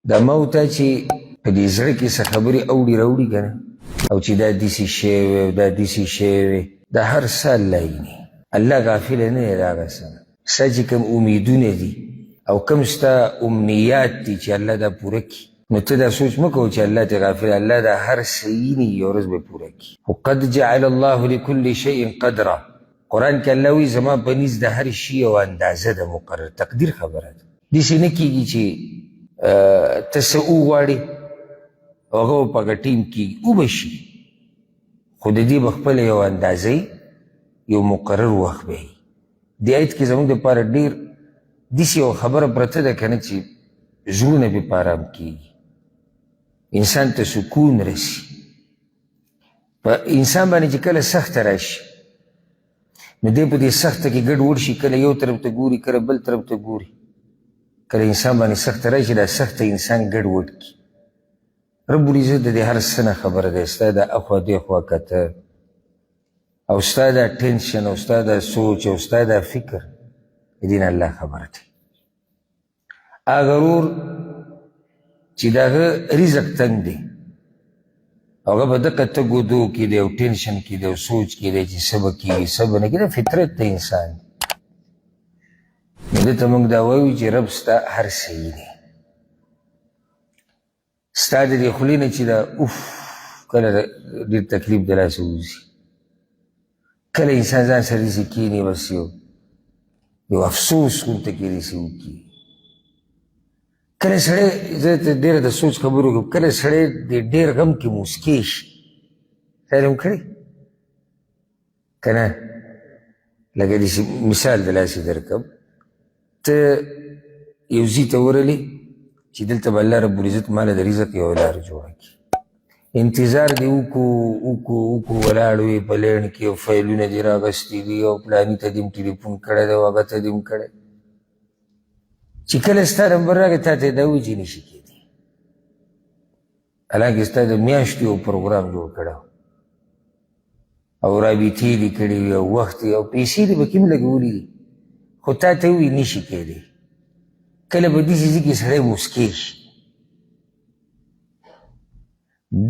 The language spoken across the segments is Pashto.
دا ما او تا چې په دې زړه کې څه خبرې اوړي راوړي که نه، او چې دا داسې شی وی او دا داسې شی وی، دا هر څه الله ویني. الله غافله نه دی د هغه څه نه. ستا چې کوم امیدونه دي او کوم ستا امنیات دي چې الله دا پوره کړي، نو ته دا سوچ مه کوه چې الله ترې غافل. الله دا هر څه ویني، یو ورځ به پوره کړي. خو قد جعل الله لكل شیء قدرا، قرآن کې الله وایي زما په نیز د هر شي یوه اندازه ده مقرر، تقدیر خبره ده. داسې نه کېږي چې ته څه وغواړې او هغه به په هغه ټیم کېږي، وبه شي، خو د دې به خپله یوه اندازه، یو مقرر وخت به وي. دې آیت کې زموږ دپاره ډېر داسې یوه خبره پرته ده که نه چې زړونه پرې په ارام کېږي، انسان ته سکون رسي. په انسان باندې چې کله سخته راشي نو دی په دې سخته کې ګډ وډ شي، کله یو طرف ته ګوري، کله بل طرف ته ګوري. کله انسان باندې سخته راشي، دا سخته انسان ګډ وډ کړي. رب العزت د دې هر څه نه خبره دی. ستا د اخوا دې خوا کته او ستا دا ټینشن او ستا دا سوچ او ستا دا فکر، د دې نه الله خبر دی. هغه ورور چې د هغه رزق تنګ دی، هغه په دقه تګو دو کې دی او ټینشن کې دی او سوچ کې دی چې څه به کېږي څه به نه کېږي، فطرت دی انسان. نو ده ته موږ دا وایو چې رب ستا هر څه ویني. ستا د دې خولې نه چې دا اوف کله ډېر تکلیف د لاسه ووځي، کله انسان ځان سره داسې کښېني، بس یو یو افسوس غونته کې داسې وکړي. کله سړی، زه ته ډېره د سوچ خبرو کوم، کله سړی د ډېر غم کې موسکی شي، خیال هم کړی که نه؟ لکه داسې مثال د لاسې درکړم، ته یو ځای ته ورغلې چې دلته به الله رب العزت ماله د رزق یوه لار جوړه کړي. انتظار دې وکړو وکړو وکړو، ولاړ وې په لین کې او فایلونه دې راغستي دي او پلاني ته دې هم ټلیفون کړی دی او هغه ته دې هم کړی. چې کله ستا نمبر راغی تا ته یې دا وویل چې نه شي کېدی، حالانکه ستا د میاشتې یو پروګرام جوړ کړی او رابطې دې کړې وي او وخت او پیسې دې پکې هم لګولي دي، خو تا ته ووایي نه شي کېدی. کله په داسې ځای کې سړی موسکی شي،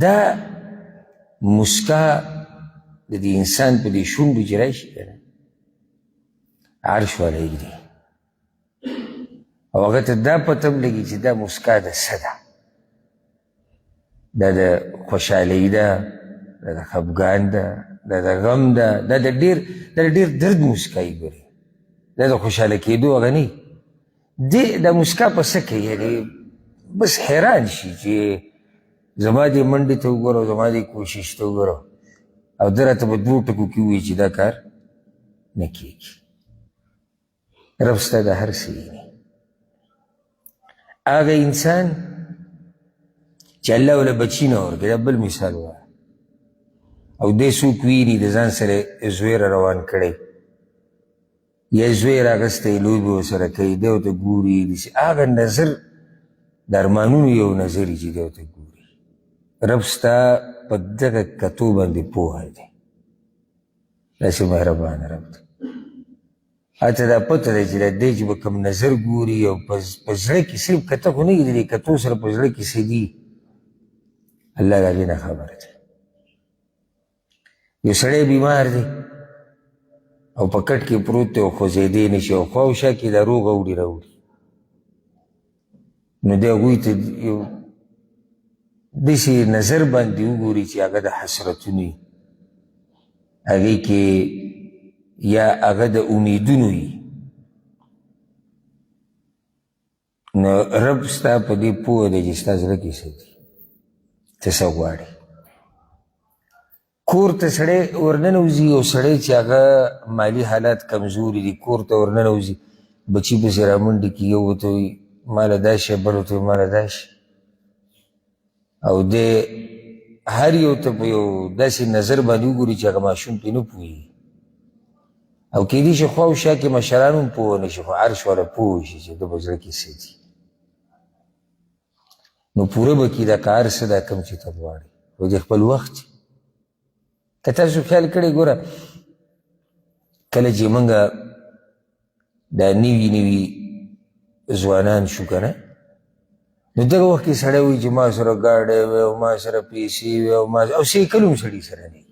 دا مسکا د دې انسان په دې شونډو چې راشي که نه، عرش والا ږدي او هغه ته دا پته هم لګي چې دا مسکا د څه ده، دا د خوشحالۍ ده، دا د خفګان ده، دا د غم ده، دا د ډېر دا د ډېر درد مسکا یې ګوري، دا د خوشحاله کېدو هغه نه دی. دا مسکا په څه کوي؟ یعنې بس حیران شي چې زما دې منډې ته وګوره او زما دې کوشش ته وګوره، او ده راته په دوو ټکو کې ووایي چې دا کار نه کېږي. رب ستا د هر څه ویني. هغه انسان چې الله وله بچي نه ورکړي، دا بل مثال وایه، او دی څوک ویني د ځان سره زوی را روان کړی یا زوی راغستی لوبې ورسره کوي، دی ورته ګوري داسې هغه نظر د ارمانونو یو نظر چې دی ورته ګوري. رب ستا په دغه کتو باندې پوهه دی، داسې مهربان رب دی. هلته دا پته ده چې دا دی چې به کوم نظر ګوري او په زړه کې صرف کته خو نه دي، د دې کتو سره په زړه کې څه دي الله د هغې نه خبر دی. یو سړی بیمار دی او په کټ کې پروت دی او خوځېدی نه شي او خوا او شا کې دا روغ اوړي راوړي، نو دی هغوی ته یو داسې نظر باندې وګوري چې هغه د حسرتونو وي، هغې کې یا هغه د امیدونو وي. نو رب ستا په دې پوه دی چې ستا زړه کې څه دي، ته څه غواړې. کور ته سړی ورننوځي، یو سړی چې هغه مالي حالات کمزوري دي کور ته ورننوځي، بچي پسې رامنډې کړي، یو ورته وایي ماله دا شی، بل ورته وایي ماله دا شی، او دی هر یو ته په یو داسې نظر باندې وګوري چې هغه ماشوم پرې نه پوهېږي، او کېدای شي خوا او شا کې مشران هم پوه نه شي، خو عرش والا پوه شي چې ده په زړه کې څه دي، نو پوره به کړي دغه هر څه دا کوم چې ته غواړې، خو د خپل وخت. که تاسو خیال کړی ګوره، کله چې موږ دا نوي نوي ځوانان شو که نه، نو دغه وخت کې سړی وایي چې ما سره ګاډی وی او ما سره پیسې وی او ما او سایکل هم سړي سره نه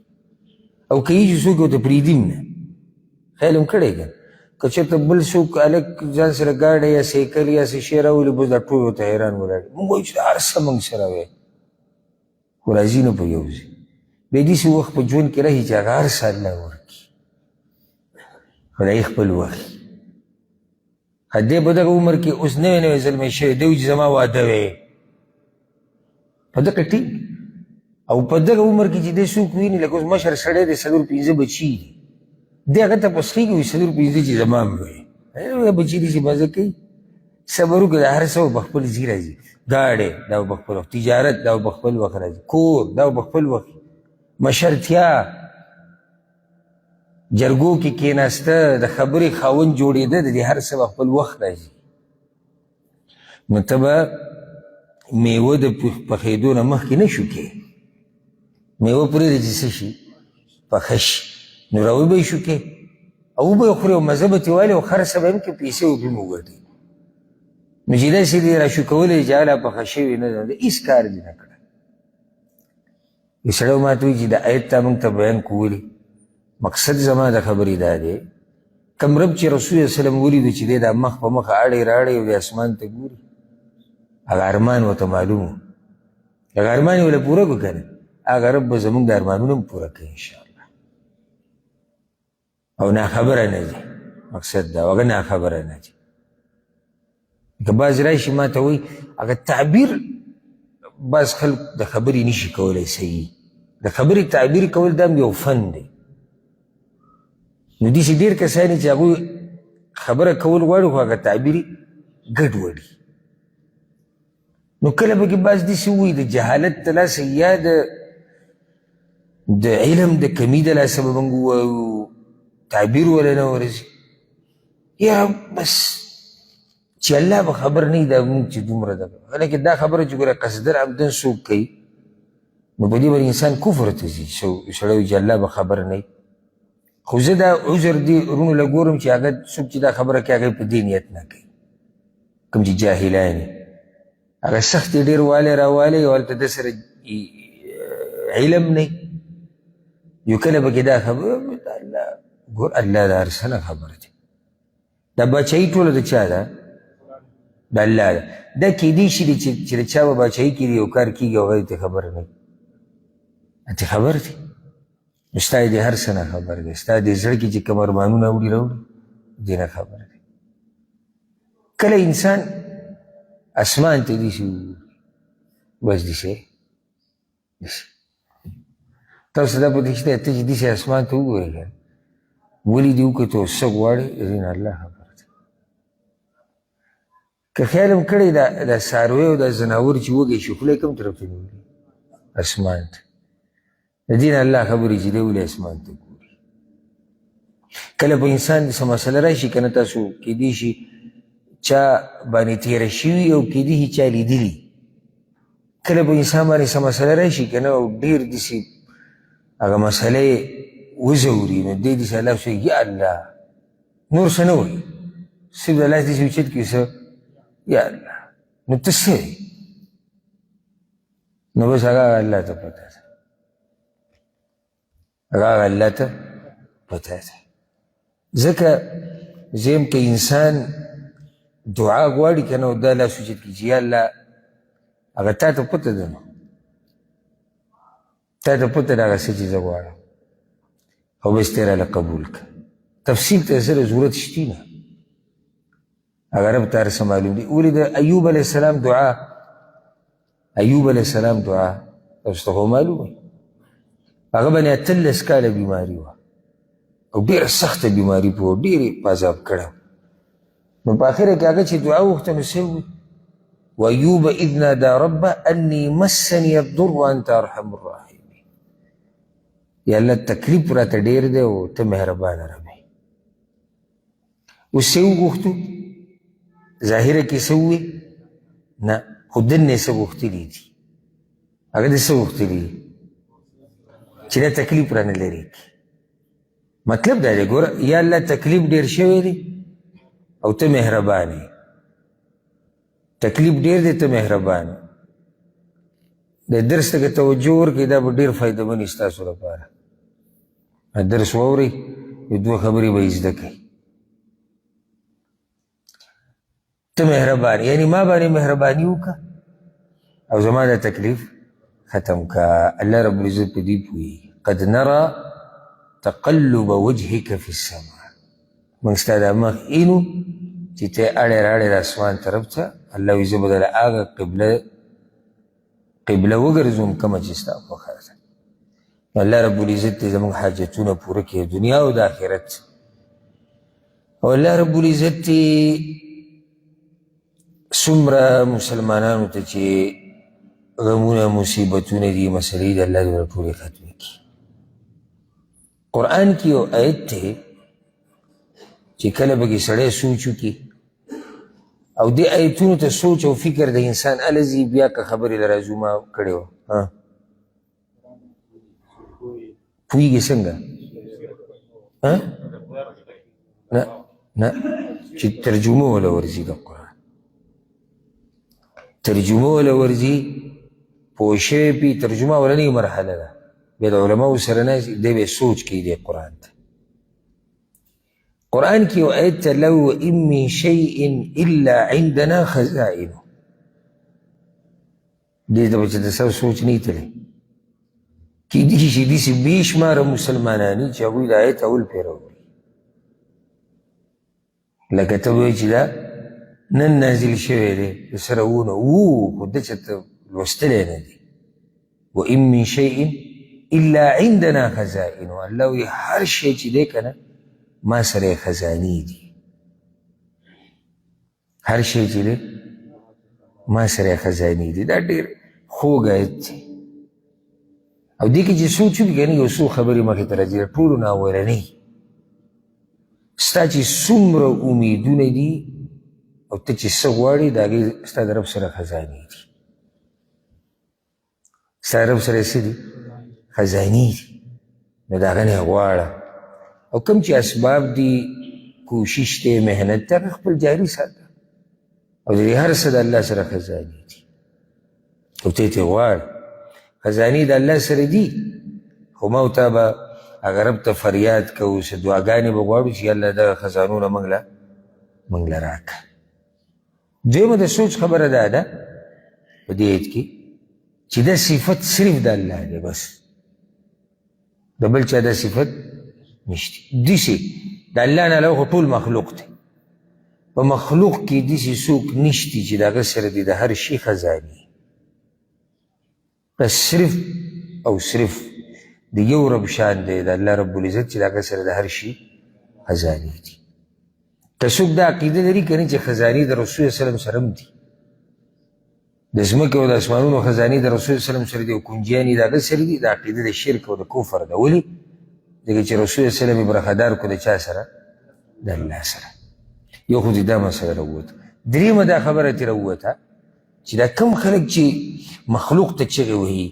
او که یې چې څوک ورته پرېږدي هم نه، خیال هم کړی که نه. که چېرته بل څوک هلک ځان سره ګاډی یا سایکل یا څه شی راولي، بس دا ټول ورته حیران ولاړ. موږ وایو چې هر څه موږ سره وی، خو راځي نه په یو ځای. بیا داسې وخت په ژوند کې راشي چې هغه هر څه الله ورکړي، خدای خپل وخت دی په دغه عمر کې اوس نوی نوی زلمی شوی دی، چې زما واده وی په دغه ټینګ او په دغه عمر کې چې دی څوک ویني، لکه اوس مشر سړی دی، څلور پنځه بچي دي، دی هغه ته پسخېږي، وایي څلور پنځه چې زما هم وي، بچي دي چې مزه کوي. صبر وکړه، هر څه په خپل ځای راځي. ګاډی دا په خپل وخت، تجارت دا په خپل وخت راځي، کور دا په خپل وخت، مشرتیا، جرګو کې کېناسته، د خبرې خاوند جوړېده، د دې هر څه په خپل وخت راځي. نو ته به میوه د پخېدو نه مخکې نه شو کې، میوه پرېږده چې څه شي، پخه شي، نو راوي به یې شو کې او وبه یې خوري او مزه به ترې والي او هر څه به یې هم کې پیسې به پرې وګټي. نو چې داسې دې را شو کولی چې هله پخه شوې نه ده، هېڅ کار دې نه کړی. یو سړی ما ته وایي چې د ایت ته موږ ته بیان کولي، مقصد زما د خبرې دا دی، کوم رب چې رسول الله وسلم ولیدو چې دی دا مخ په مخه اړی راړی او د اسمان ته ګوري، هغه ارمان ورته معلوم و، هغه ارمان یې ورله پوره کړو که نه، هغه رب به زموږ د ارمانونه هم پوره کړي انشاءالله. او ناخبره نه دي، مقصد دا هغه ناخبره نه دي. که بعض راشي ما ته وایي هغه تعبیر، بعض خلک د خبرې نشي کولی صحیح، د خبرې تعبیر کول دا هم یو فن دی. نو داسې ډېر کسان دي چې هغوی خبره کول غواړي خو هغه تعبیر ګډ وډي. نو کله به کې بعض داسې ووایي د جهالت د لاسه یا د علم د کمي د لاسه به موږ ووایو تعبیر وله نه ورځي، یا بس چې الله به خبر نه وي دا موږ چې دومره ده. حالانکه دا خبره چې ګوره قصداً عمداً څوک کوي نو په دې باندې انسان کفر ته ځي، سړی وایي چې الله به خبر نه وي. خو زه دا عذر دې وروڼو له ګورم چې هغه څوک چې دا خبره کوي هغه په دې نیت نه کوي، کوم چې جاهلان دي هغه سختې ډېر والی راوالی او هلته ده سره علم نه. یو کله پکې دا خبره الله ګور الله د هر څه نه خبر دی. دا باچایي ټوله د چا ده؟ د الله ده. دا کېدی شي چې د چا په باچایي کې یو کار کېږي او هغه ته خبر نه وي، ته خبر دی. نو ستا یې د هر څه نه خبر دی، ستا د زړه کې چې کوم ارمانونه وړي راوړي دې نه خبر دی. کله انسان اسمان ته داسې بس داسې داسې تاسو دا پکې شته، ته چې داسې اسمان ته وګورې که نه ولې دې وکتو څه غواړې د دې نه الله خبر دی. که خیال هم کړی دا څاروی او دا ځناور چې وږی شي خوله یې کوم طرف ته نیولي؟ اسمان ته. د دې نه الله خبرې چې دی ولې اسمان ته ګوري. کله په انسان څه مسله راشي که نه، تاسو کېدی شي چا باندې تېره شوي او کېدی شي چا لیدلي. کله په انسان باندې څه مسله راشي که نه او ډېر داسې هغه مسله یې وځوري، نو دی داسې الله سوی یا الله، نور څه نه وایي، صرف د الله داسې اوچت کړي څه یا الله، نو ته څه وایې؟ نو بس هغه الله ته پته ده، هغه الله ته پته ده. ځکه زه که انسان دعا غواړي که نه او دا لاس اوچت کړي چې یا الله، هغه تا ته پته ده، نو تا ته پته ده هغه څه چې زه غواړم او بس ته راله قبول کړه. تفصیل ته سره ضرورت شتي نه، هغه رب ته هر څه معلوم دي. ولې د ایوب علیه السلام دعا، ایوب علیه السلام دعا تاسو ته خو معلومه، هغه باندې 18 کاله بیماري وه او ډېره سخته بیماري په وه، ډېر یې په عذاب کړی. نو په اخره کې هغه چې دعا وغوښته نو څه وویل؟ وایوب اذ نادى ربه اني مسني الضر وانت ارحم الراحمین. یا الله تکلیف راته ډېر دی او ته مهربانه رب یې. اوس څه وغوښتو؟ ظاهره کې څه وویل؟ نه، خو دننه یې څه غوښتلي دي. هغه دې څه غوښتلي دي؟ چې دا تکلیف رانه لرې کړي. مطلب دا دی، ګوره یا الله تکلیف ډېر شوی دی او ته مهربان یې. تکلیف ډېر دی، ته مهربان. د درس ته که توجه ورکړئ دا به ډېر فایدهمند وي ستاسو لپاره. درس واورئ، یو دوه خبرې به یې زده کړئ. ته مهربان، یعنی ما باندې مهرباني وکړه او زما دا تکلیف ختم کا. الله رب العزت په دې پوهېږي. قد نرى تقلب وجهك في السماء، موږ ستا دا مخ اینو چې ته اړې راړې د اسمان طرف ته. الله وایي زه به درله هغه قبله وګرځوم کومه چې ستا خوښه ده. الله رب العزت دې زموږ حاجتونه پوره کړي، دنیا او د آخرت. او الله رب العزت دې څومره مسلمانانو ته چې غمونه مصیبتونه دي، مسلې دي، الله دې ورته ټولې ختمې کړي. قرآن کې یو آیت دی چې کله به کې سړی سوچ وکړي او دې آیتونو ته سوچ او فکر د انسان هله ځي، بیا که خبرې له راځو ما کړې وه. پوهېږي څنګه؟ نه نه، چې ترجمه وله ورځي، د قرآن ترجمه وله ورځي، پوه شوی پي. ترجمه اولنۍ مرحله ده، بیا د علماو سره نه دی بیا سوچ کوي دی قرآن ته. قرآن کې یو آیت ته الله وایي وإن من شیء إلا عندنا خزائنه. دې ته به چې د سر سوچ نه تللی، کېدای شي چې داسې بې شماره مسلمانان دي چې هغوی د آیت اول پېره وکړي، لکه ته وایې چې دا نن نازل شوی دی، د سره ونه وو، خو ده چېرته لوستلی نه دی. وإن من شیء إلا عندنا خزائنه، الله وایي هر شی چې دی که نه ما سره یې خزانې دي، هر شی چې دی ما سره خزانې دي. دا ډېر خوږ آیت دی. او دې کې چې سوچ وکړي که نه یو څو خبرې مخې ته راځي، ټولو نه اولنۍ ستا چې څومره امیدونه دي او ته چې څه غواړې د هغې ستا د رب سره خزانې دي. ستا رب سره څه دي؟ خزانې دي. نو د هغه نه یې غواړه. او کوم چې اسباب دي، کوشش دی، محنت دی، هغه خپل جاري ساته. او د دې هر څه د الله سره خزانې دي او ته یې ترې غواړې. خزانې د الله سره دي، خو ما او تا به هغه رب ته فریاد کوو، څه دعاګانې به غواړو چې الله دغه خزانونه موږ له راکړه. دویمه د سوچ خبره دا ده په دې آیت کې چې دا صفت صرف د الله دی، بس د بل چا دا صفت نشته. داسې د الله نه علاوه خو ټول مخلوق دی، په مخلوق کې داسې څوک نشته چې د هغه سره دې د هر شي خزانې. بس صرف او صرف د یو رب شان دی، د الله رب العزت، چې د هغه سره د هر شي خزانې دي. که څوک دا عقیده لري که نه چې خزانې د رسول الله وسلم سره هم دي، د ځمکې او د اسمانونو خزانې د رسول الله وسلم سره دي او کنجیانې د هغه سره دي، دا عقیده د شرک او د کفر ده. ولې؟ ځکه چې رسول الله وسلم یې برخهدار کړو د چا سره؟ د الله سره. یو خو دې دا مسله راووته. درېیمه دا خبره ترې راووته چې دا کم خلک چې مخلوق ته چغې وهي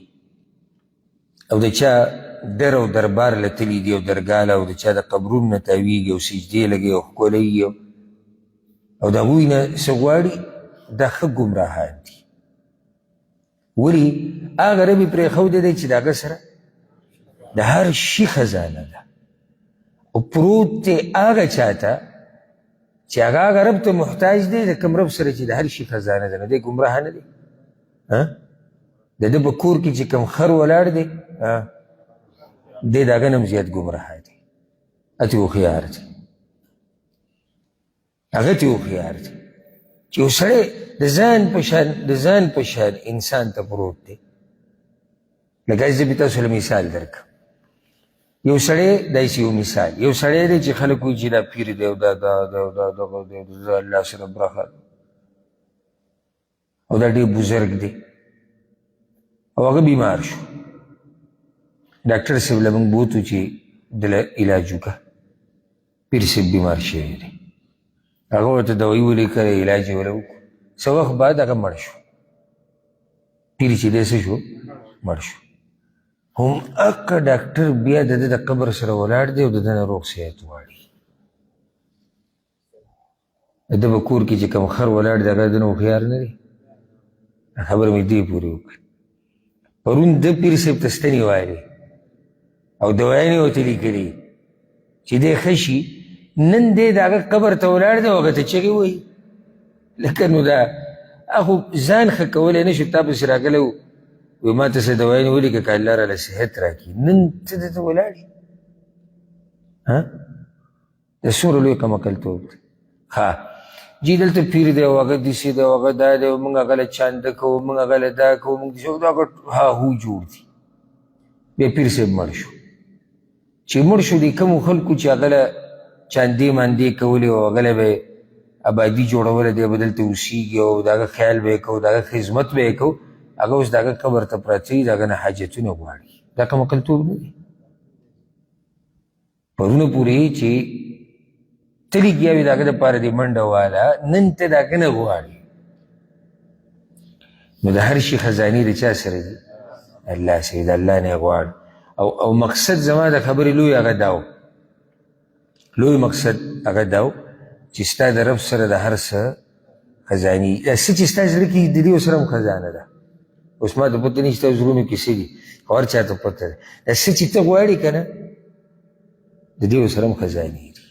او د چا در او دربار له تلي دي او درګاه له او د چا د قبرونو نه تاویږي او سجدې لګوي او ښکلوي او د هغوی نه څه غواړي، دا ښه ګمراهان دي. ولې؟ هغه رب یې پرېښودی دی چې د هغه سره د هر شي خزانه ده او پروت دی هغه چا ته چې هغه هغه رب ته محتاج دی د کوم رب سره چې د هر شي خزانه ده. نو دی ګمراه نه دی؟ د ده په کور کې چې کوم خر ولاړ دی، دی د هغه نه هم زیات ګمراه دی. هتې هوښیار دی، هغه ترې هوښیار دی چې یو سړی د ځان په شان، د ځان په شان انسان ته پروت دی. لکه زه به تاسو له مثال درکړم. یو سړی داسې یو مثال، یو سړی دی چې خلک وایي چې دا پیر دی او دا دا دا دا دغه دی، د الله سره برخه ده او دا ډېر بزرګ دی، او هغه بیمار شو. ډاکټر صاحب له موږ بوتو چې دله علاج وکړه، پیر صاحب بیمار شوی دی. هغه ورته دوایي ولیکله، علاج یې ورله وکړو. څه وخت بعد هغه مړ شو. پیر چې دی څه شو؟ مړ شو. هم هغه ډاکټر بیا د ده د قبر سره ولاړ دی او د ده نه روغ صحت غواړي. د ده په کور کې چې کوم خر ولاړ دی هغه د ده نه هوښیار نه دی. خبره مې دې پورې وکړه. پرون د پیر صاحب ته ستنې والې او دوایانې ورته لیکلي چې دی ښه شي. نن دی د هغه قبر ته ولاړ دی او هغه ته چغې وهي. لکه نو دا خو ځان ښه کولی نه شو، تا پسې راغلی و، وایي ما ته څه دوایانې ولیکه که الله راله صحت راکړي. نن ته ده ته ولاړ یې، ها دا څومره لوی کمعقلتوب دی. ښه جي دلته پیر دی او هغه داسې دی او هغه دا دی او موږ هغه له چانده کوو، موږ هغه له دا کوو، موږ داسې دا غټ ها هو جوړ دي. بیا پیر صاحب مړ شو. چې مړ شو د کومو خلکو چې هغه له چاندې ماندې کولې او هغه له به یې ابادي جوړوله، دی به دلته اوسېږي او د هغه خیال به یې کوو، د هغه خدمت به یې کوو، هغه اوس د هغه قبر ته پراته دي، د هغه نه حاجتونه غواړي. دا کمعقلتوب نه دی؟ پرونه پورې چې ته لګیا وې د هغه دپاره دې منډه واله، نن ته د هغه نه غواړې. نو د هر شي خزانې د چا سره دي؟ الله سره، د الله نه یې غواړي. او مقصد زما د خبرې لوی هغه دا و، لوی مقصد هغه دا و چې ستا د رب سره د هر څه خزانې، دا څه چې ستا زړه کې د دې سره هم خزانه ده. اوس ما ته پته نشته زړونو کې څه دي، خو هر چا ته پته ده. دا څه چې ته غواړې که نه، د دې سره هم خزانې دي.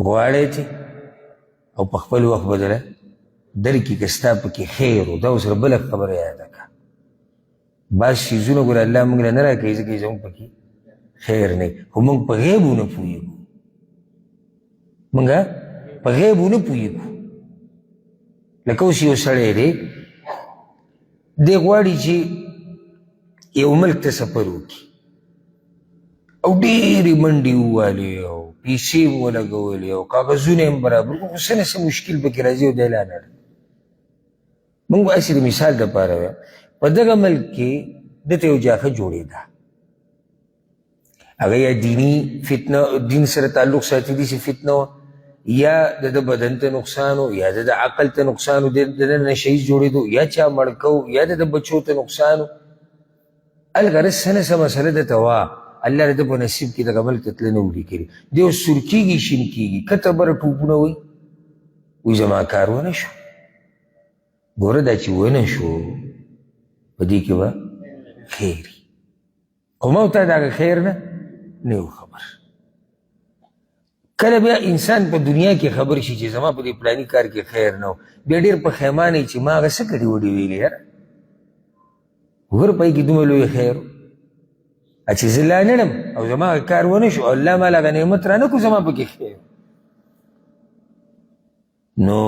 غواړې چې او په خپل وخت بدله درکې که ستا پکې خیر و. دا ورسره بله خبره یاده کړه، بعض څیزونه ګوره الله موږ له نه راکوي ځکه چې زموږ پکې خیر نه، خو موږ په غیبو نه پوهېږو، موږ په غیبو نه پوهېږو. لکه اوس یو سړی دی، دی غواړي چې یو ملک ته سفر وکړي او ډېرې منډې ووالې او پیسې یې ولګولې او کاغذونه یې هم برابر کړل، خو څه نه څه مشکل پکې راځي او دی لا نه. موږ به هسې د مثال دپاره وایم، په دغه ملک کې ده ته یو جاخه جوړېده، هغه یا دیني فتنه، دین سره تعلق ساتي داسې فتنه وه، یا د ده بدن ته نقصان و، یا د ده عقل ته نقصان و، د ده نشه ییز جوړېدو، یا چا مړ کو، یا د ده بچو ته نقصان و. الغرض څه نه څه مسله ده ته وه، الله د ده په نصیب کې دغه ملک ته تله نه و لیکلي. دی اوس سور کېږي شین کېږي، کته بره ټوپونه وایي، وایي زما کار ونه شو. ګوره دا چې ونه شو په دې کې به خیر وي، خو ما ته د هغه خیر نه نه یو خبر. کله بیا انسان په دنیا کې خبر شي چې زما په دې پلاني کار کې خیر نه و، بیا ډېر پښیمانه چې ما هغه څه کړي وډې ویلې، یاره ګوره په کې دومره لوی خیر چې زه لا نه ړم او زما هغه کار ونه شو او الله ما له هغه نعمت رانه کړو، زما پکې خیر. نو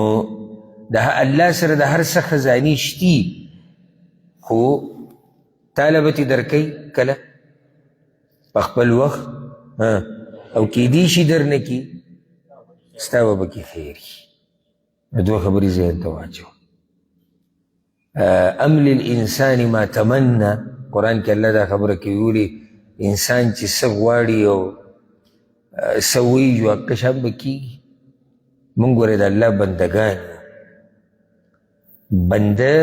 د الله سره د هر څه خزانې شتي، خو تاله به ترې درکوي کله په خپل وخت، او کیدی شي در نه کړي، ستا به پکې خیر وي. نو دوه خبرې ذهن ته واچوه. ام للانسان ما تمنا، قرآن کې الله دا خبره کوي، ولې انسان چې څه غواړي او څه وایي یو هغه شان به کېږي. موږ ګورې د الله بندګان یو، بنده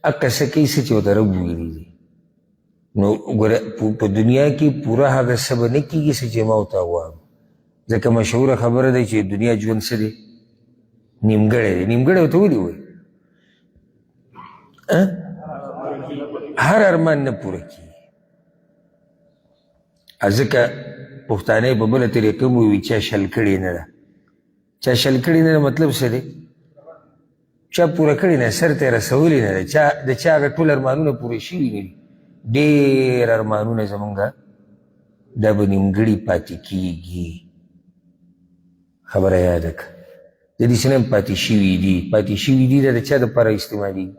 هغه څه کوي څه چې ورته رب ویلي دي. نو ګوره په دنیا کې پوره هغه څه به نه کېږي څه چې ما او تا غواړو، ځکه مشهوره خبره ده چې دنیا ژوند څه دی؟ نیمګړی دی. نیمګړی ورته ولې وایي؟ هر ارمان نه پوره کېږي. ځکه پښتانه یې په بله طریقه هم وایي، چا شل کړې نه ده. چا شل کړې نه ده مطلب څه دی؟ چا پوره کړې نه، سر ته یې رسولې نه ده، چا د چا هغه ټول ارمانونه پوره شوي نه دي. ډېر ارمانونه زمونږ دا به نیمګړي پاتې کېږي. خبره یاده کړه، د دې څه نه پاتې شوي دي، پاتې شوي دي دا د چا دپاره استعمالېږي؟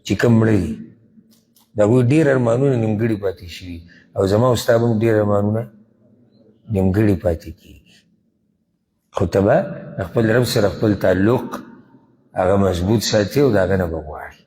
چې کوم مړه دي، د هغوی ډېر ارمانونه نیمګړي پاتې شوي، او زما او ستا به هم ډېر ارمانونه نیمګړي پاتې کېږي. خو ته به د خپل رب سره خپل تعلق هغه مضبوط ساتي او د هغه نه به غواړي.